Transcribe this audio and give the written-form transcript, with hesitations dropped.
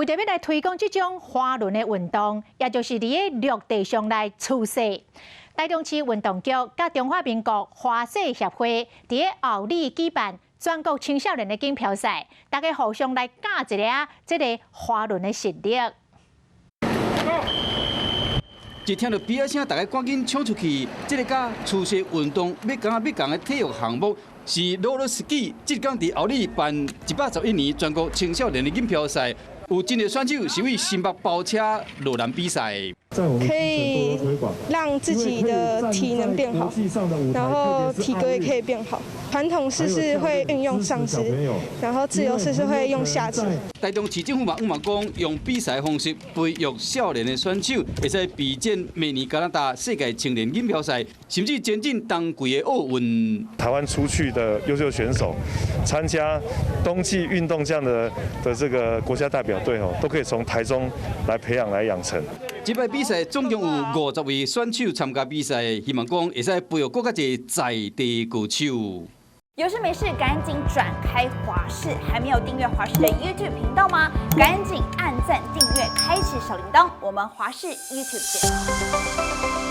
為著欲來推廣這種滑輪的運動，也就是佇个陸地上來趨勢。台中市運動局佮中華民國滑雪協會佇个后里舉辦全國青少年的錦標賽，大家互相來較一下這个滑輪的實力。一聽著咇仔聲，大家趕緊衝出去。這个佮初雪運動欲共仔欲仝的體育項目是 roller ski。這工佇后里辦111年全國青少年的錦標賽，有真濟選手是為新北包車落欄比賽。可以讓自己的體能變好，然後體格也可以變好。傳統式是會運用上肢，然後自由式是會用下肢。台中市政府嘛，嘛講用比賽方式培育少年的選手，會使備戰明年加拿大世界青年錦標賽，甚至前進冬季的奧運。台灣出去的優秀選手參加冬季運動這樣的這個國家代表隊哦，都可以從台中來培養來養成。這擺比賽總共有50位選手參加比賽，希望講會使培育閣較濟在地高手。有事沒事趕緊轉開華視，還沒有訂閱華視的 YouTube 頻道嗎？趕緊按讚訂閱，開啟小鈴鐺。我們華視 YouTube 見。